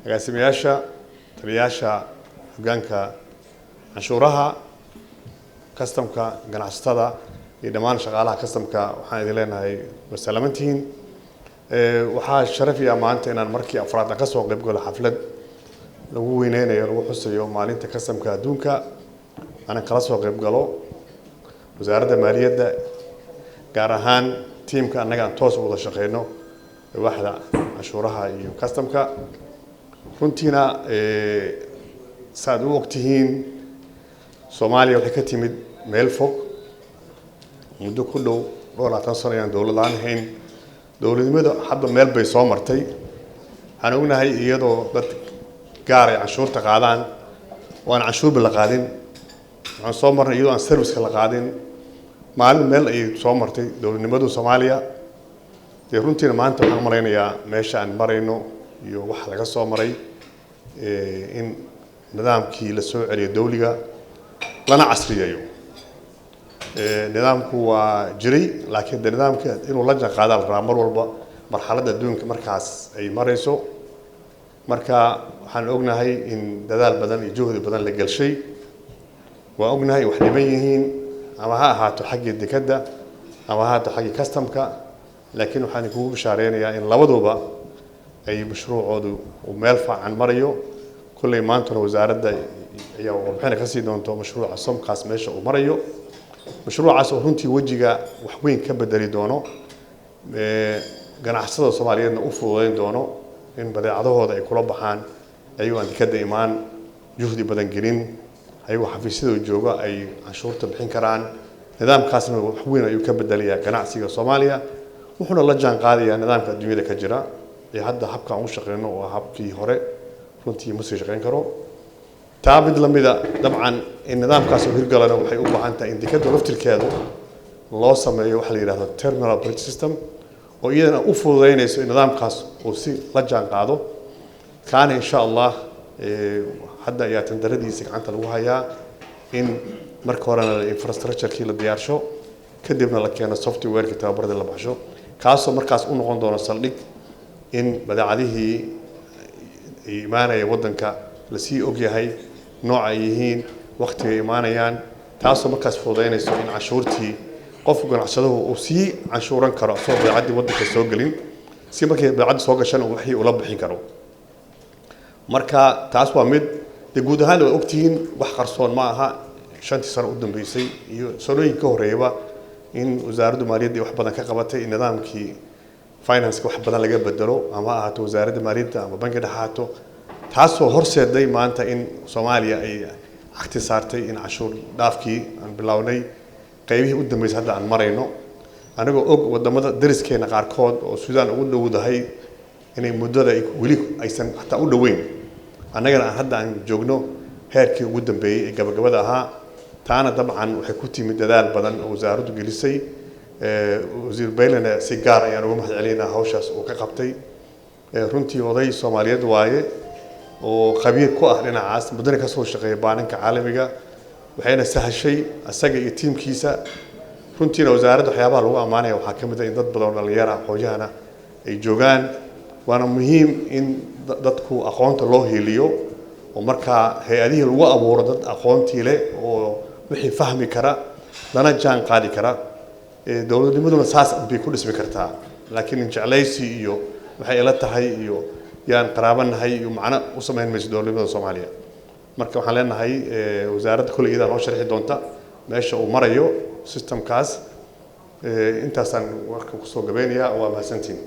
Agaasimayaasha, taliyayaasha hoggaanka canshuuraha, kastamka, ganacsatada iyo dhammaan shaqaalaha kastamka, waxaan idin leenahay waa salaamantihiin. Waxaa sharaf iya maanta inaan markii afraad aan kasoo qayb galo xaflad lagu weyneynayo, lagu xusayo maalinta kastamka adduunka, aanan kala soo qayb galo Wasaaradda Maaliyadda, gaar ahaan tiimka annaga aan toos u wada shaqeyno, waaxda canshuuraha iyo kastamka. Runtiina saaad u ogtihiin, Soomaaliya waxay ka timid meel fog. Muddo ku dhow dhowr labaatan sano ayaan dowlad aan ahayn. Dowladnimada hadda meel bay soo martay. Waxaan ognahay iyadoo dad gaar ay canshuurta qaadaan oo aan canshuurba la qaadin. Waxaan soo marnay iyadoo aan serviceka la qaadin. Maalin meel ayay soo martay dowladnimadu Soomaaliya. Dee runtiina maanta waxaan malaynayaa meesha aan marayno iyo waxa laga soo maray in nidaamkii la soo celiyo dowliga lana casriyeeyo. Nidaamku waa jiray, laakiin de nidaamka inuu la jaan qaadaa la rabaa mar walba marxaladda adduunka markaas ay marayso. Marka waxaan ognahay in dadaal badan iyo juhdi badan la gelshay. Waan ognahay in wax dhiman yihiin, ama ha ahaato xaggii dekadda ama ha ahaato xaggii customka, laakiin waxaan kugu bishaareynaya in labaduba ay mashruucoodu uu meel fiican marayo. Kolley maantuna wasaaradda ayaa warbixina kasii doonto mashruuca SOMCAS meesha uu marayo, mashruucaas oo runtii wejiga wax weyn ka bedeli doono, ganacsatada Soomaaliyeedna u fududeyn doono in badeecadahooda ay kula baxaan ayagoo aan dekadda imaan, juhdi badan gelin, ayagoo xafiisyada jooga ay canshuurta bixin karaan. Nidaamkaasna wax weyn ayuu ka bedelayaa ganacsiga Soomaaliya, wuxuuna la jaan qaadayaa nidaamka adduunyada ka jira ee hadda habka aan u shaqeyno oo habkii hore runtii ma sii shaqeyn karo. Taa mid lamida dabcan in nidaamkaas uu hirgalana waxay u baahan tahay in dekadda laftirkeedu loo sameeyo waxa la yidhahdo terminal operating system, oo iyadana u fududeynayso in nidaamkaas uu si la jaan qaado. Kaana insha Allah hadda ayaa tenderadiisa gacanta lagu hayaa, in marka horena infrastructure-kii la diyaarsho, kadibna la keeno software-kii, tababaradii la baxsho, kaasoo markaas u noqon doono saldhig in badeecadihii imaanaya waddanka lasii ogyahay nooca ay yihiin, waqtiga imaanayaan, taasoo markaas fududeynayso in canshuurtii qofku ganacsaduhu uu sii canshuuran karo asagoo badeecaddii waddanka soo gelin, si markay badeecadda soo gashana wixii ula bixin karo. Marka taas waa mid dee guud ahaan waa ogtihiin, wax qarsoon ma aha, 5-tii sano u dambeysay iyo sanooyin ka horreeyaba in Wasaaradda Maaliyadda wax badan ka qabatay in nidaamkii finance wax badan laga bedelo, ama ha ahaato Wasaaradda Maaliyadda ama banki dhexe ahaato, taasoo horseeday maanta in Soomaaliya ay cagti saartay in canshuur dhaafkii aan bilownay, qaybihii u dambeysay hadda aan marayno, anigoo og wadamada dariskeena qaarkood oo Suudaan ugu dhowdahay inay muddada weli aysan xataa u dhoweyn, annagana aan hadda aan joogno heerkii ugu dambeeyey ee gabagabada ahaa. Taana dabcan waxay ku timid dadaal badan oo wasaaraddu gelisay. Wasiir Baylana si gaar ayaan uga mahad celinaynaa hawshaas uu ka qabtay. Runtii oday Soomaaliyeed waaye oo khabiir ku ah dhinacaas, muddana kasoo shaqeeya baaninka caalamiga, waxayna sahashay asaga iyo tiimkiisa. Runtiina wasaaradda waxyaabaha lagu ammaanaya waxaa ka mid ah in dad badan oo dhalinyara aqoon-yahana ay joogaan, waana muhiim in dadku aqoonta loo hiiliyo oo markaa hay-adihii lagu abuuro dad aqoontii leh oo wixii fahmi kara lana jaan qaadi kara. Dowladnimaduna saas bay ku dhismi kartaa, laakiin in jeclaysi iyo waxay ila tahay iyo yaan qaraabanahay iyo macno u samayn mayso dowladnimada Soomaaliya. Marka waxaan leenahay wasaaradda kolley iyadaa noo sharxi doonta meesha uu marayo systemkaas. Intaasaan warka kusoo gabaynayaa. Waa mahadsantiin.